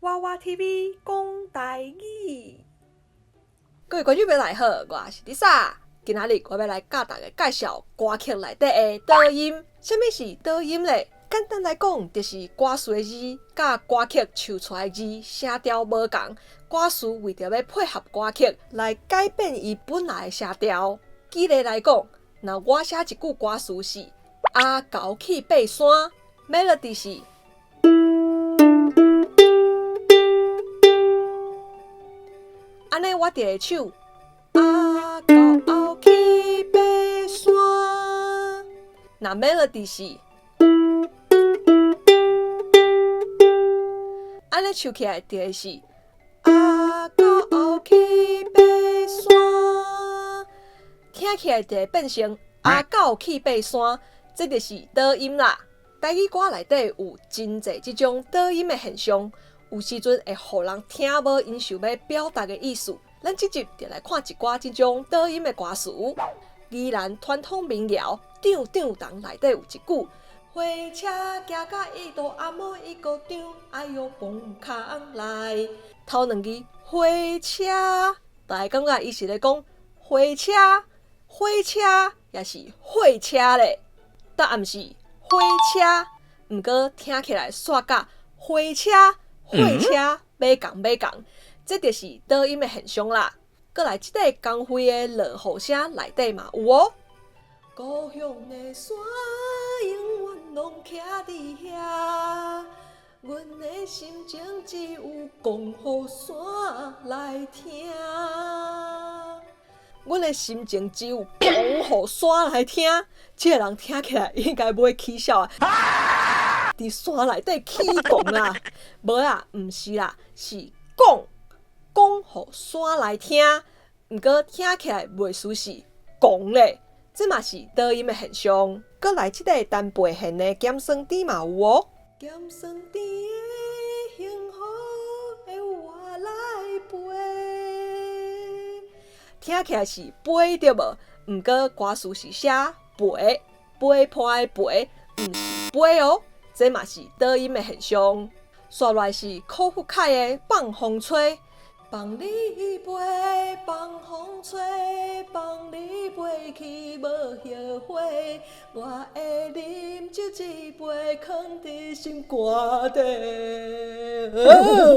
娃娃 TV 講台語。各位觀眾朋友大家好，我是 Lisa。今仔日我欲來佮大家介紹歌曲內底的倒音。啥物是倒音咧？簡單來講，就是歌詞的字佮歌曲唱出來的字聲調無仝。歌詞為著欲配合歌曲來改變伊本來的聲調。舉例來講，若我寫一句歌詞是阿猴去爬山，melody 是。按呢，我就會唱阿猴去爬山。若 melody 是，按呢唱起來就會是阿猴去爬山，聽起來就會變成阿狗去爬山，這就是倒音啦。台語歌內底有真濟這種倒音的現象。有時陣會予人聽無𪜶想欲表達的意思。咱這集就來看一寡這種倒音的歌詞。宜蘭傳統民謠《長長重》內底有一句：火車行甲一度阿摩一個張，哎喲崩空來。頭兩字火車，大家感覺伊是咧講火車、火車，抑是火車咧？答案是火車，毋過聽起來煞佮火車。火車欲仝欲仝，這就是倒音的現象啦。閣來，這塊江蕙的落雨聲內底嘛有哦。故鄉的山永遠攏徛佇遐，阮的心情只有講予山來聽。阮的心情只有講予山來聽，這个人聽起來應該欲起痟啊！佇山內底起摃啦，無啦，毋是啦，是講講予山來聽，毋過聽起來袂輸是講咧，這嘛是倒音的現象。閣來這塊陳培賢的鹹酸甜嘛有哦。鹹酸甜的幸福會我來陪，聽起來是陪對無？毋過歌詞是寫陪，陪伴的陪，毋是杯哦。這嘛是倒音的現象。紲落來是柯富凱的《放風吹》，放你飛，放風吹，放你飛去無後悔。我會啉酒一杯，囥佇心肝底，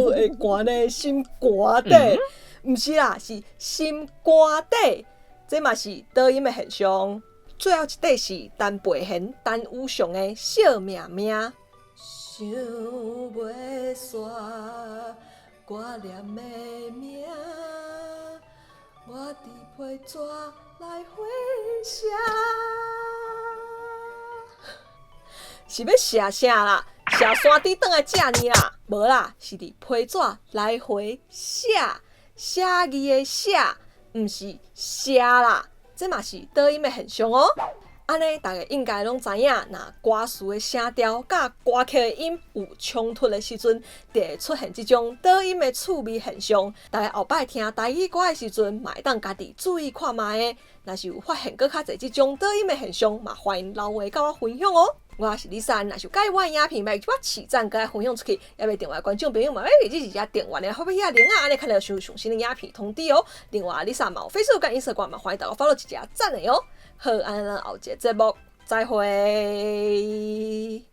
會寒的心肝底，毋是啦，是心肝底。這嘛是倒音的現象。最後一塊是陳培賢、陳宇上的《惜命命》。想袂煞掛念的命，我佇批紙來回寫。是欲寫啥啦？寫山豬轉來食你啦？無啦，是佇批紙來回寫，寫字的寫，毋是寫啦。這嘛是倒音的現象哦。按呢，大家應該攏知影，若歌詞的聲調佮歌曲的音有衝突的時陣，就會出現這種倒音的趣味現象。大家後擺聽台語歌的時陣，嘛會當家己注意看覓的。若是有發現閣較濟這種倒音的現象，嘛歡迎留話佮我分享哦。我是 Lisa，若是佮意我的影片，欲幫我起讚，閣愛分享出去，猶未訂閱觀眾朋友嘛，欲記得按訂閱的後壁遐鈴仔，按呢較會收上新的影片通知哦。另外，Lisa 嘛有 Facebook 佮 Instagram 嘛，歡迎大家 follow 一下讚的哦。好，按呢咱後一個節目再會。